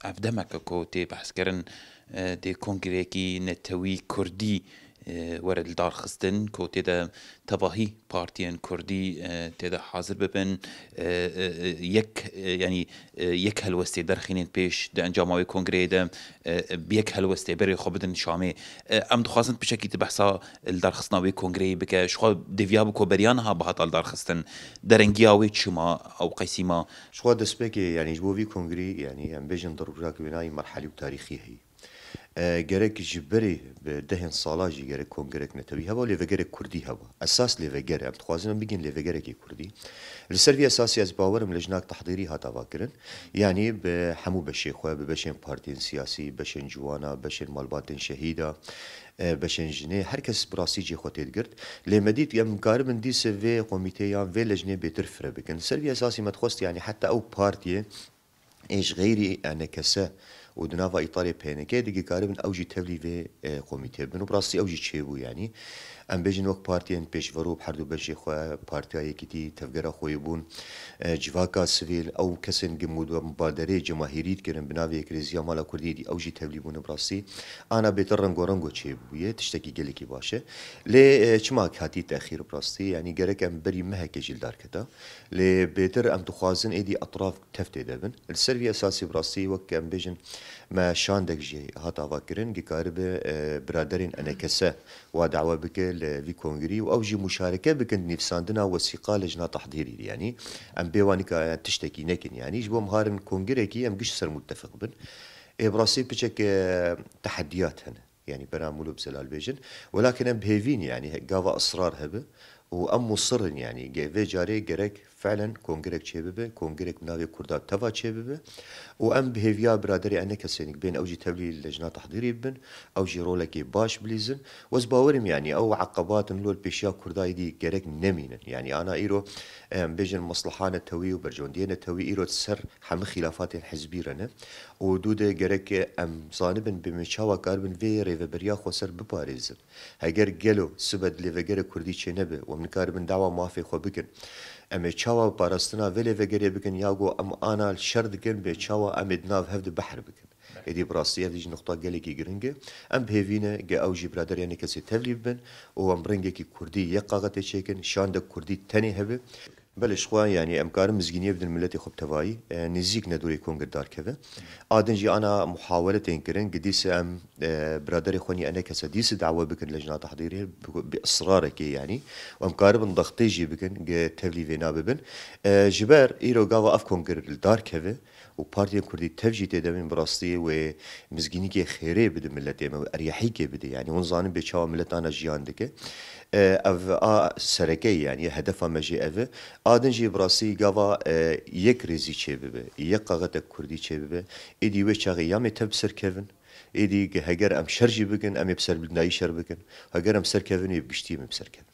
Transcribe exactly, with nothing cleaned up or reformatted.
ev demeke ku tê behskirin, e, dê kongreyekî netewî kurdî, e, were lidarxistin, ku tê de tevahî partiyên kurdî, e, tê de hazir bibin, e, e, e, yek, e, yanî, e, yek helwestê derxînin pêş di encama wê kongreyê de, e, e, bi yek helwestê berê xwe bidin Şamê. E, em dixwazin piçekî tu behsa lidarxistina wê kongreyê bike. Ji xwe deviya bi ku beriya niha bihata lidarxistin. Derengiya wê çima ew qeysî ma? Ji xwe destpêkê, yanî ji bo vî kongrî, yanî em bêjin di rojak wênayî merhelî û tarîxî heyî. E, gerek ji berê bi dehên sala jî gerek kongrek netewî heba, lêvegerek kurdî heba. Esas lêveger e. Em dixwazin em bigihên lêvegerekê kurdî. Li ser vî esasî ez bawer im lejnak tehdîrî hat avakirin. Yanî bi hemû beşê xwe, bi beşên partiyên siyasî, beşên ciwana, beşên malbatên şehîda, e, beşên jinê, her kes bi rastî cihê xwe tê digirt. Lê me dît em karibin dîse vê komîtê yan vê lejnê bêtir fire bikin. Li ser vî esasî me dixwest, yanî heta ew partiyê ê ji xeyrî enekese û di nava îtarê P N K de gikaribin ew jî tevlî vê, e, komîtê bin û bi rastî ew jî çêbû, yanî. Em bêjin wek partiyên pêşverû bi her du beşê xwe, Partiya Yekîtî, Tevgera Xweyîbûn, e, Civaka Sivîl, ew kesên gi mûd-, mubadereyê cemahîrî dikirin bi navê Yekrêziya Mala Kurdî dî, ew jî tevlî bûne bi rastî. Ana bêtir rengorengo çêbûye, tiştekî gelekî baş e. Lê, e, çima hatî texîr bi rastî? Yanî gerek em berî mehekê jî li dar keta. Lê bêtir em dixwazin êdî etraf tev tê de bin. Li ser vî esasî bi rastî wek em bêjin me şandek jî hat avakirin, gikaribe, e, biraderên enekese wa dawe bike li vî kongrî û ew jî muşareke bikin di nivîsandina wesîqa lejna tehdîrî. Yanî em bê wan nika tiştekî nekin. Yanî ji bo em harin kongrekî em giş ser muttefiq bin. Ê bi rastî piçek, e, tehediyat hene. Yanî bera Mûlo bi zelal bêjin. Welakin em bi hêvîn, yanî gava israr hebe û em musir in, yanî ge-, vê carê gerek felen kongrek çêbibe, kongrek bi navê Kurda teva çêbibe û em bi hêviya biraderê enekesê bên ew jî tevlî lejna tehdîrî bibin, ew jî rolekê baş bilîzin. Wez bawerim, yanî ew eqebatin lo li pêşiya Kurda êdî gerek nemînin. Yanî ana îro em bêjin mesleha netewî û bercewendiyê netewî îro ser hemî xîlafatên hizbî re ne. Û dû de gerek em zanibin bê me çawa karibin vê rêveberiya xweser biparêzin. Heger gelo sibe di lêvegere kurdî çênebe û em nikaribin dawa mafê xwe bikin, em ê çawa parastina vê lêvegerê bikin ya ku em ana şer dikin bê çawa em ê di nav hev de behr bikin. Êdî bi rastî ev jî nuqta gelekî giring e. Em bi hêvî ne ge ew jî biraderê enekesê tevlî bibin û em rengekî kurdî yek qaxetê çêkin, şandek kurdî tenê hebe. Belê, ji xwe, yanî em karin mizgîniyê bidin miletê xwe bi tevayî, e, nêzîk nedorê kongir darkeve. A din jî ana muhawele tên kirin, gi dîse em, e, biraderê xwe nî enekese dîse dawe bikin lejna tehdîrê, bi, bi israrekê, yanî. Û em karibin dextê jî bikin, gi tevlî vê nabibin. E, ji ber îro gava ev kongir li dar keve û partiyên kurdî tev jî tê de bin, bi rastî wê mizgînîkê xêrê bide miletê me, wê eryehîkê bide. Yanî hûn zanin bê çawa milet ana jiyan dike. E, ev a sereke ye, yanî hedefa me jê ev e. A din jî bi rastî gava, e, yek rêzî çêbibe, yek qaxetek kurdî çêbibe, êdî wê çaxê ya em ê tev bi ser kevin, êdî heger em şer jî bikin, em ê bi serbilindayî şer bikin. Heger em ser kevin, ê bi giştî em ê bi ser kevin.